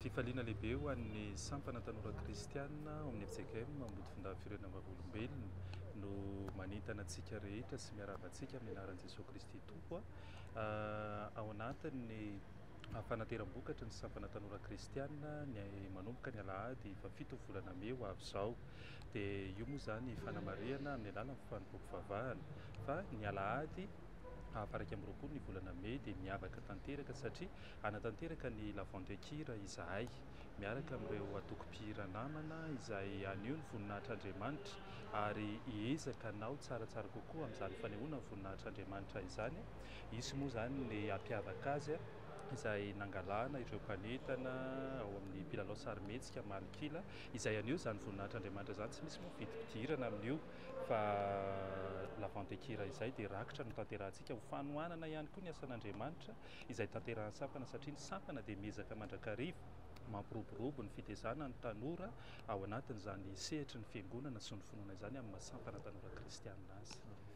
Fifaliana lehibe ho an'ny Sampana Tanora Kristiana ao amin'ny fjkm Ambodifondavy Firenena Vavolombelona no manentana antsika rehetra sy miarahaba antsika amin'ny anaran'i Jesoa Kristy Tompo ao anatin'ny fanateram-bokatry ny Sampana Tanora Kristiana ny manomboka ny alahady fahafito volana mey ho avy izao. Dia io moa izany fanamarihana amin'ny alalan'ny fanompoam-pivavahana fa ny alahady faha-21 ny volana mey dia miavaka tanteraka satria Hanatanteraka ny La Vente-Kira izahay, miaraka amin'ireo antoko-mpihira namana izay haneho ny voninahitr'Andriamanitra ary hiezaka hanao tsaratsara kokoa amin'izany fanehoana ny voninahitr'Andriamanitra izany. Hisy moa izany ny hampiavaka azy izay nangalana ireo mpanentana ao amin'ny mpilalao sarimihetsika Malok'ila izay haneho izany voninahitr'Andriamanitra izany. Tsy misy moa vidim-pidirana amin'io fa La Vente-Kira izay dia rakitra notanterahantsika ho fanohanana ihany koa ny asan'Andriamanitra izay tanterahan'ny sampana satria ny sampana dia miezaka mandrakariva mampiroborobo ny fitezana ny tanora ao anatin'izany sehatry ny fiangonana sy ny finoana izany amin'ny maha sampana tanora kristianina azy.